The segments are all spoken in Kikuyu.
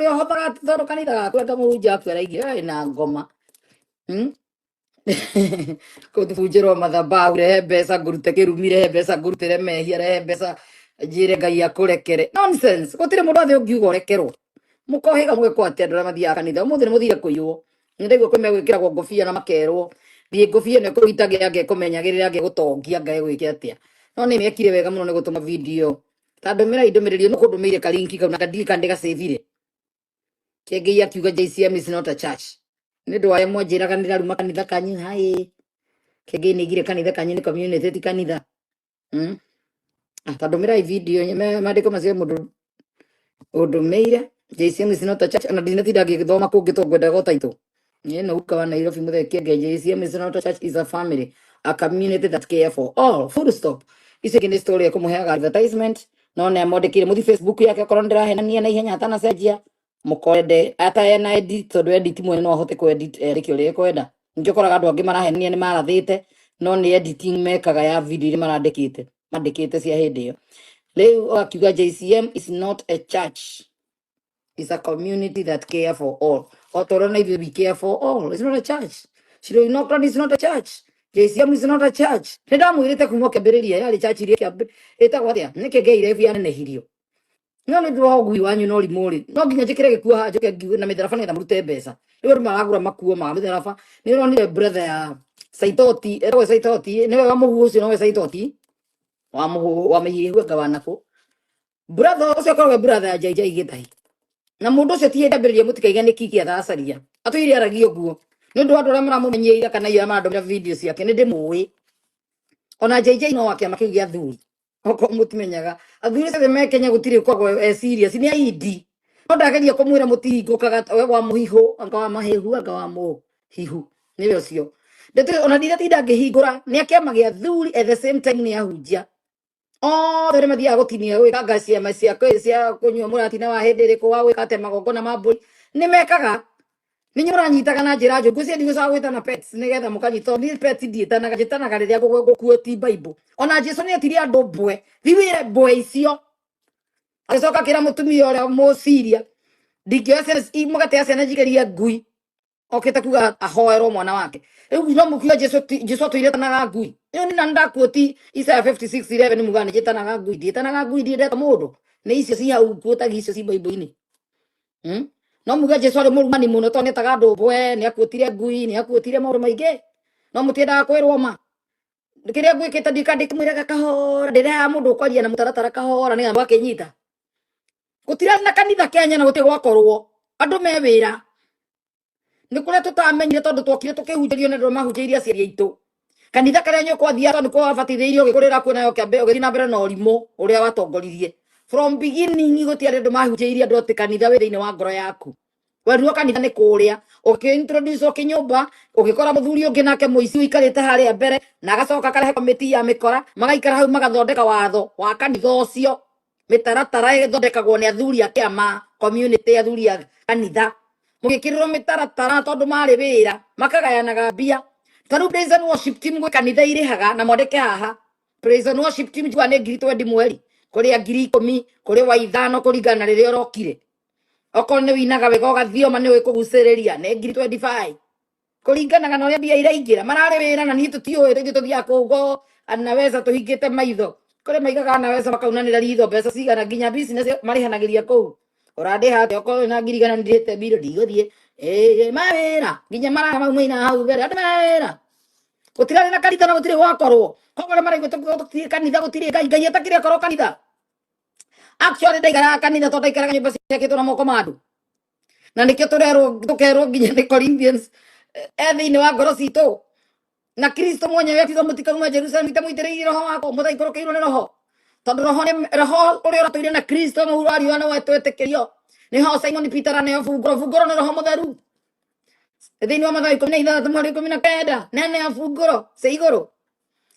Ũrĩhothaga atĩ tondũ kanitha gaku anga mũhunjia waku araigire ĩ na ngoma. Kũbunjĩrwo mathabahu, rehe mbeca ngũrute kĩrumi, rehe mbeca ngũrutĩre mehia, rehe mbeca njĩre Ngai akũrekere. Nonsense. Gũtirĩ mũndũ atĩ ũngiuga ũrekerwo. Mũkohĩga mũgekwo atĩa andũ arĩa mathiaga kanitha? Ũmũthĩ nĩ mũthire kũiywo. Nĩ ndaigua kwĩ megwĩkĩragwo ngũbia na makerwo thiĩ ngũbia ĩno ĩkũgitagĩra, anga ĩkũmenyagĩrĩra, anga ĩgũtongia, anga ĩgwĩke atĩa. No nĩ mekire wega mũno nĩ gũtũma video. Ta ndũmĩrai ndũmĩrĩri ĩno, kũndũmĩire kalinki kau na ndirikana ndĩgacĩbire. Kĩengei akiuga JCM is not a church. Nĩ ũndũ wa arĩa mwanjĩraga nĩ ndaruma kanitha kanyu hai. Kĩengei nĩ igire kanitha kanyu nĩ community ti kanitha. Ah, ta ndũmĩrai video maandĩko macio mũndũ ũndũmĩire JCM is not a church, ona ndinatinda ngĩthoma kũngĩ to ngwendaga ũtaitũ. Niĩ no uka wa Nairobi mũthee Kĩengei, JCM is not a church, is a family, a community that care for all, full stop. Icio ingĩ nĩ story ekũmũheaga advertisement, no nĩ amwandĩkĩire mũthi Facebook yake okorwo nĩndĩrahenania na ihenya atanacenjia mũkore ata na edit, tondũ edit mwene no ahote kũ edit andĩke ũrĩa ekwenda. Ningĩ ũkoraga andũ angĩ marahenania nĩ marathĩte, no nĩ editing mekaga ya video iria marandĩkĩte mandĩkĩte cia hĩndĩ ĩyo. Rĩu akiuga JCM is not a church, is a community that care for all. O ta ũrĩa na ithuĩ we care for all. It's not a church. Shiro in Auckland is not a church. JCM is not a church. Nĩ ndamwĩrĩte kuma kĩambĩrĩria yarĩ church iria ĩtagwo atĩa? Nĩkĩ Ngai yanenehirio? No nĩ ũndũ wa ũgui wanyu na ũrimũ rĩ, no nginya njĩkĩre gĩkuo haha njoke ngiuge na mĩtharaba nĩgetha mũrute mbeca. Rĩu andũ maragũra makuo ma mĩtharaba. Nĩ ũronire brother ya Saitoti, etagwo Saitoti, nĩwe wa mũhuhu ũcio, nowe Saitoti wa mũhuhu wa mĩhihu anga wa nakũ. Brother ũcio akoragwo e brother ya JJ Gĩtahi. Na mũndũ ũcio ti hĩndĩ ambĩrĩria, mũtikaige nĩ kiki athacaria. Atũire aragia ũguo. Nĩ ũndũ wa andũ arĩa maramũmenyeire kana iria marandũmĩra video ciake, nĩ ndĩmũĩ. Ona JJ no wa kĩama kĩu gĩa athuri. Okorwo mũtimenyaga. Athuri othe me Kenya gũtirĩ ũkoragwo e serious, nĩ aindi. No ndageria kũmwĩra mũtihingũkaga, we wa mũhihũ, anga wa mahĩhu, anga wa mũhihu. Nĩwe ũcio. Ndeto ona ndiratinda ngĩhingũra, nĩ a kĩama gĩa athuri, at the same time nĩ ahunjia. Othe arĩa mathiaga gũtinia gwĩkanga ciama cia kũnyua mũratina wa hĩndĩ ĩrĩkũ wa gwĩka atĩa magongona ma mbũri nĩ mekaga. Nĩ inyuĩ mũranyitaga na njĩra njũru. Ngwĩciria ndigũcoka gwĩtana pets nĩgetha mũkanyita. Niĩ pets ndiĩtanaga, njĩtanaga rĩrĩa ngũkuĩti Bible. Ona Jesu nĩ etirie andũ mbwe, thiĩ wĩre mbwe icio. Agĩcoka akĩra mũtumia ũrĩa mũciria, ndingĩoya ciana mũgate ya ciana njikĩrie ngui. Okĩte kuga ahoerwo mwana wake. Rĩu no mũkiuga Jesu Jesu atũire etanaga ngui. Rĩu nĩ na ndakuoti Isaiah 56:11 muga nĩ njĩtanaga ngui, ndiĩtanaga ngui, ndiendete mũndũ. Nĩ icio ci hau kuotagia icio ci Bible-inĩ. No muge Jesu arĩ mũrumani mũno tondũ nĩetaga andũ mbwe, nĩ akuotire ngui, nĩ akuotire maũndũ maingĩ. No mũtiendaga kwĩrwo ma. Kĩrĩa ngwĩkĩte ndika ndĩkĩmwĩraga kahora, ndĩrehaga mũndũ ũkwaria na mũtaratara kahora nĩgetha mũgakĩnyita. Gũtirarĩ na kanitha Kenya na gũtirĩ gwakorwo. Andũ me wĩra. Nĩ kũrĩa tũtamenyire tondũ twokire tũkĩhunjĩrio nĩ andũ arĩa mahunjĩirie aciari aitũ. Kanitha karĩa nyũkwa athiaga tondũ nĩkuo wabatithĩirio ũgĩkũrĩra kuo nayo ũkĩambia ũgĩthiĩ na mbere na ũrimũ ũrĩa watongoririe. From beginning gũtiarĩ andũ mahunjĩirie andũ atĩ kanitha wĩ thĩinĩ wa ngoro yaku. Werirwo kanitha nĩ kũrĩa, ũkĩ-introduce kĩnyũmba, ũgĩkora mũthuri ũngĩ nake mũici ũikarĩte harĩa mbere, na agacoka akarehe komiti ya mĩkora, magaikara hau magathondeka watho wa kanitha ũcio. Mĩtaratara ĩthondekagwo nĩ athuri a kĩama, community, athuri a kanitha. Mũgĩkĩrĩrwo mĩtaratara tondũ marĩ wĩra, makagayanaga mbia. Ta rĩu praise and worship team gwĩ kanitha irĩhaga na mwandĩke haha. Praise and worship team njiguaga nĩ 20,000 mweri, kũrĩ a 10,000, kũrĩ wa 5 kũringana na rĩrĩa ũrokire. Okorwo nĩ winaga wega ũgathioma nĩ ũĩ kũgucĩrĩria nĩ 25,000. Kũringanaga na ũrĩa mbia iraingĩra. Mararĩ wĩra na niĩ tũtiũĩ, ithuĩ tũthiaga kũu go anaweza tũhingĩte maitho. Kũrĩ maigaga anaweza makaunanĩra ritho mbeca cigana, nginya business marĩhanagĩria kũu. Ũrandĩha atĩa okorwo wĩna 100,000 ndirĩte mbirũ ndigũthiĩ. Ĩĩ mawĩra nginya maraya mau maina hau mbere andũ mawĩra. Gũtirarĩ na kanitha na gũtirĩ gwakorwo. Koguo arĩa maraigua gũtirĩ kanitha, gũtirĩ Ngai, Ngai atakĩrĩ akorwo kanitha. Actually ndaikaraga kanitha tondũ ndaikaraga nyũmba ciakĩtwo na moko ma andũ. Na nĩkĩo tũrerwo tũkerwo nginya nĩ Corinthians e thĩinĩ wa ngoro citũ. Na Kristo mwenyewe akiuga mũtikauma Jerusalem itamũitĩrĩirie roho wakwa, mũtaikũrũkĩirwo nĩ roho. Tondũ roho nĩ roho ũrĩa ũratũire na Kristo mũhuro wa riũa nĩwe twetĩkĩrio. Nĩho Simon Peter aneo bungũro, bungũro nĩ roho mũtheru. Thĩinĩ wa Mathayo 16 mweri 19 nene bungũro cia igũrũ.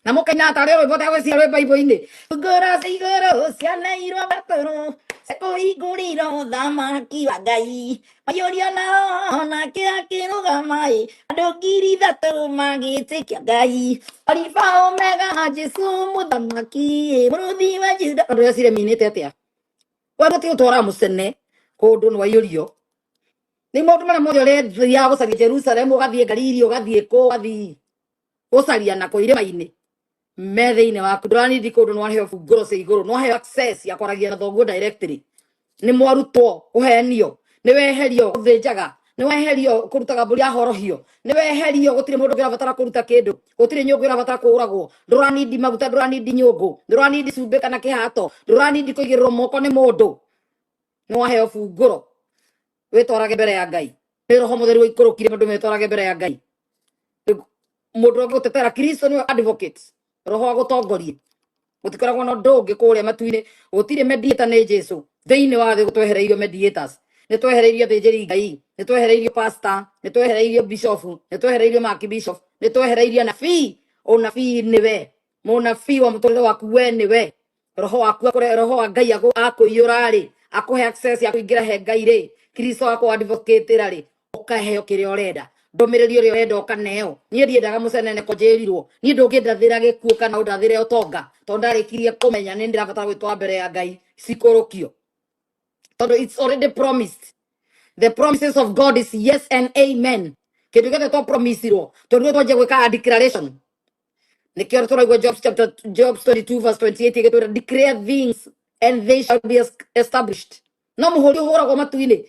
Na mũkaina tarĩ rwĩmbo tagwĩciria rwĩ Bible-inĩ. Bungũro cia igũrũ cianeirwo Petero, cikũhingũrĩirwo ũthamaki wa Ngai. Maiyũrio na roho nake akĩrũgama ĩ, andũ 3,000 magĩtĩkia Ngai. Alifa Omega Jesu mũthamaki ĩ, mũrũthi wa Juda. Andũ acio minĩte atĩa? We mũtĩ ũtwaraga mũcene kũndũ nĩ waiyũrio. Nĩ maũndũ marĩa mothe ũrethiaga gũcaria Jerusalem, ũgathiĩ Galili, ũgathiĩ kũ, ũgathiĩ gũcaria na kũ irĩma-inĩ, me thĩinĩ waku. Ndũranindi kũndũ, nĩwaheo bungũro cia igũrũ, nĩwaheo access ya kwaragia na thoguo directly. Nĩ mwarutwo kũhenio, nĩ weherio gũthĩnjaga, nĩ weherio kũrutaga mbũri ya horohio, nĩ weherio gũtirĩ mũndũ ũngĩ ũrabatara kũruta kĩndũ, gũtirĩ nyũngũ ĩrabatara kũũragwo. Ndũranindi maguta, ndũranindi nyũngũ, ndũranindi cumbĩ kana kĩhato, ndũranindi kũigĩrĩrwo moko nĩ mũndũ. Nĩ waheo bungũro wĩtwarage mbere ya Ngai. Nĩ Roho Mũtheru waikũrũkire mũndũ metwarage mbere ya Ngai. Mũndũ ũngĩgũtetera, Kristo nĩwe advocate, Roho agũtongorie. Gũtikoragwo na ũndũ ũngĩ kũrĩa matu-inĩ, gũtirĩ mediator, nĩ Jesu. Thĩinĩ wa thĩ gũtwehereirio mediators, nĩ twehereirio thĩnjĩri Ngai, nĩ twehereirio pastor, nĩ twehereirio bishop, nĩ twehereirio archbishop, nĩ twehereirio nabii. Ũnabii nĩwe mũnabii wa mũtũrĩre waku, we nĩwe Roho waku akũre. Roho wa Ngai akũiyũra rĩ, akũhe access ya kũingĩra he Ngai rĩ, Kristo akũ advocate rĩ, ũkaheo kĩrĩa ũrenda, ndũmĩrĩri ũrĩa ũrenda ũkaneo. Niĩ ndiendaga mũceneneko, njĩrirwo niĩ ndũngĩndathĩra gĩkuũ kana ũndathĩre ũtonga, tondũ ndarĩkirie kũmenya nĩ ndĩrabatara gwĩtwara mbere ya Ngai cikũrũkio, tondũ it's already promised. The promises of God is yes and amen. Kĩndũ gĩothe twa promisirwo, tondũ nĩ twanjia gwĩka declaration. Nĩkĩo tũraigua Jobs chapter, Jobs 22 verse 28 ĩgĩtwĩra, "Declare things and they shall be established." No mũhũri ũhũragwo matu-inĩ.